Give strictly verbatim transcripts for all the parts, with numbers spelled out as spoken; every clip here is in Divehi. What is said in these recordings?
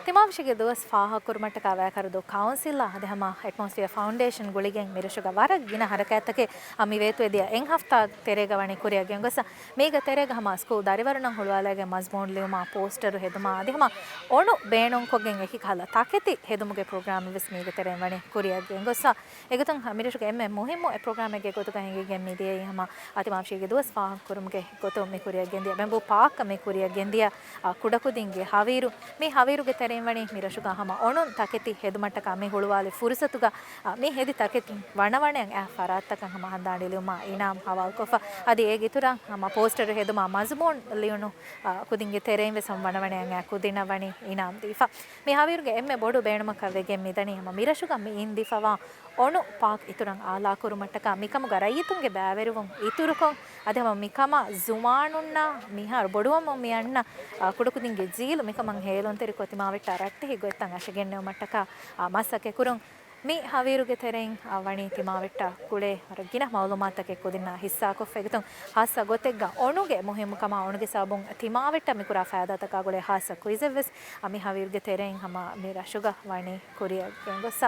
ތިމާވެށިގެ ދުވަސް ފާހަގަކުރުމަށްޓަކާ ވައިކަރުދޫ ކައުންސިލްއާ އަދި ހަމަ އެޓްމޮސްފިއާ ފައުންޑޭޝަން ގުޅިގެން މިރަށުގަ ވަރަށް ގިނަ ހަރަކާތްތަކެއް މި ވޭތުވެދިޔަ އެއް ހަފްތާ ތެރޭގަ ވަނީ ކުރިއަށް ގެންގޮސް، މީގެ ތެރޭގަ ހަމަ ސްކޫލް ދަރިވަރުންނަށް ހުޅުވާލައިގެން މަޒްމޫން ލިޔުމާ، ޕޯސްޓަރު ހެދުމާ އަދި ހަމަ އޮނު ބޭނުންކޮށްގެން އެކި ކަހަލަ ތަކެތި ހެދުމުގެ ޕްރޮގްރާމެއް ވެސް މީގެ ތެރެއިން ވަނީ ކުރިއަށް ގެންގޮސްފަ. އެގޮތުން މިރަށުގެ އެންމެ މުހިއްމު އެއް ޕްރޮގްރާމެއްގެ ގޮތުގަ ހިނގިގެން މިދިޔައީ ހަމަ ތިމާވެށިގެ ދުވަސް ފާހަގަކުރުމުގެ ގޮތުން މި ކުރިއަށް ގެންދިޔަ ބެމްބޫ ޕާކް މި ކުރިއަށް ގެންދިޔަ، އާ، ކުޑަކުދިންގެ ހަވީރު. މި ހަވީރުގެ ތެރެއިން ވަނީ މި ރަށުގަ ހަމަ އޮނުން ތަކެތި ހެދުމަށްޓަކާ މި ހުޅުވާލި ފުރުސަތުގަ، އާ، މި ހެދި ތަކެތި ވަނަވަނައަށް އައި ފަރާތްތަކަށް ހަމަ ހަނދާން ނިލުމާ އިނާމް ހަވާލުކޮށްފަ. އަދި އޭގެ އިތުރަށް ހަމަ ޕޯސްޓަރު ހެދުމާ މަޒުމޫން ލިޔުނު، އާ، ކުދިންގެ ތެރެއިން ވެސް ހަމަ ވަނަވަނައަށް އައި ކުދިންނަށް ވަނީ އިނާމް ދީފަ. މި ހަވީރުގެ އެންމެ ބޮޑު ބޭނުމަކަށް ވެގެން މިދަނީ ހަމަ މިރަށުގަ މި އިން ދިފަވާ އޮނު ޕާކް އިތުރަށް އާލާކުރުމަށްޓަކާ މިކަމުގަ ރައްޔިތުންގެ ބައިވެރިވުން އިތުރުކޮށް، އަދި ހަމަ މިކަމަށް ޒުވާނުންނާ މިހާރު ބޮޑުވަމުން މި އަންނަ، އާ، ކުޑަކުދިންގެ ޖީލު މިކަމަށް ހޭލުންތެރިކޮށް ތިމާވެއްޓާ ރައްޓެހި ގޮތްތައް އަށެގެންނެވުމަށްޓަކާ، އާ، މަސައްކަތްކުރުން. މި ހަވީރުގެ ތެރެއިން، އާ، ވަނީ ތިމާވެއްޓާ ގުޅޭ ވަރަށް ގިނަ މައުލޫމާތުތަކެއް ކުދިންނާ ހިއްސާކޮށްފަ. އެގޮތުން ހާއްސަ ގޮތެއްގަ އޮނުގެ މުހިއްމުކަމާ އޮނުގެ ސަބަބުން ތިމާވެއްޓަށް މިކުރާ ފައިދާތަކާ ގުޅޭ ހާއްސަ ކުއިޒެއް ވެސް، އާ، މި ހަވީރުގެ ތެރެއިން ހަމަ މި ރަށުގަ ވަނީ ކުރިއަށް ގެންގޮއްސަ.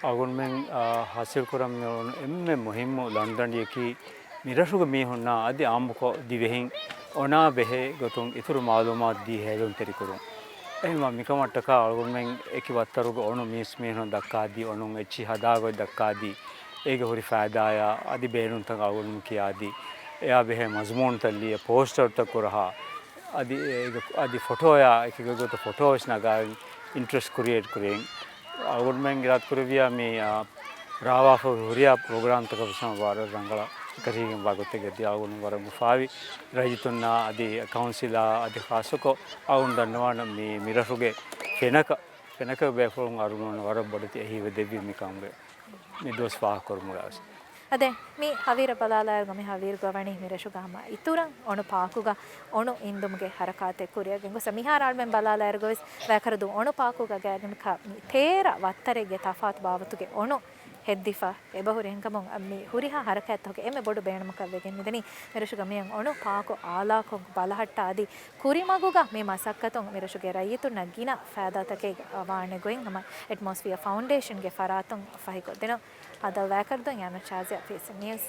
އަޅުގަނޑުމެން، އާ، ހާސިލްކުރަން މިއުޅުނު އެންމެ މުހިއްމު ލަނޑުދަނޑިއަކީ، މިރަށުގެ މީހުންނާ އަދި އާއްމުކޮށް ދިވެހިން އޮނާ ބެހޭ ގޮތުން އިތުރު މައުލޫމާތު ދީ ހޭލުންތެރިކުރުން. އެހެންވީމަ މިކަމަށްޓަކާ އަޅުގަނޑުމެން އެކި ވައްތަރުގެ އޮނު މީސްމީހުން ދައްކާދީ، އޮނުން އެއްޗިހި ހަދާގޮތް ދައްކާދީ، އޭގެ ހުރި ފައިދާއާ އަދި ބޭނުންތައް އަޅުގަނޑުމެން ކިޔާދީ، އެއާ ބެހޭ މަޒުމޫނުތައް ލިޔެ، ޕޯސްޓަރުތައް ކުރަހާ، އަދި އޭގެ، އަދި ފޮޓޯއާ އެކި ގޮތަށް ފޮޓޯ ވެސް ނަގާ އިންޓްރެސްޓް ކްރިއޭޓް ކުރިން. އަޅުގަނޑުމެން އިރާދަކުރެއްވިޔާ މި، އާ، ރާވާފަ ހުރިހާ ޕްރޮގްރާމްތަކަށް ވެސް ވަރަށް ރަނގަޅަށް އެކަށީގެންވާ ގޮތެއްގަ ދިޔަ އަޅުގަނޑު ވަރަށް އުފާވި. ރައްޔިތުންނާ އަދި ކައުންސިލާ އަދި ޚާއްސަކޮށް އަޅުގަނޑު ދަންނަވާނަން މި، މިރަށުގެ ފެނަކަ، ފެނަކަ ބޭފުޅުން އަޅުގަނޑު ވަރަށް ބޮޑެތި އެހީވެ ދެއްވި މި ކަމުގެ މި ދުވަސް ފާހަގަކުރުމުގަ ވެސް. އަދެ، މި ހަވީރަށް ބަލާލާއިރުގަ މި ހަވީރުގަ ވަނީ މި ރަށުގަ ހަމަ އިތުރަށް އޮނު ޕާކުގަ އޮނު އިންދުމުގެ ހަރަކާތެއް ކުރިއަށް ގެންގޮސް، މިހާރު އަޅުމެން ބަލާލާއިރުގަ ވެސް ވައިކަރުދޫ އޮނު ޕާކުގަ ގާތްގަނޑަކަށް މި ތޭރަ ވައްތަރެއްގެ ތަފާތު ބާވަތުގެ އޮނު ހެއްދިފަ އެބަހުރި. އެހެންކަމުން މި ހުރިހާ ހަރަކާތްތަކުގެ އެންމެ ބޮޑު ބޭނުމަކަށް ވެގެން މިދަނީ މިރަށުގަ މިއަށް އޮނު ޕާކު އާލާކޮށް ބަލަހައްޓާ އަދި ކުރިމަގުގަ މި މަސައްކަތުން މިރަށުގެ ރައްޔިތުންނަށް ގިނަ ފައިދާތަކެއް ވާނެ ގޮތް ހަމަ އެޓްމޮސްފިއާ ފައުންޑޭޝަންގެ ފަރާތުން ފަހިކޮށްދިނުން. ހަދާ ވައިކަރުދޫ އެމް އެޗް އާޒިޔާ، ފީސީ ނިއުސް.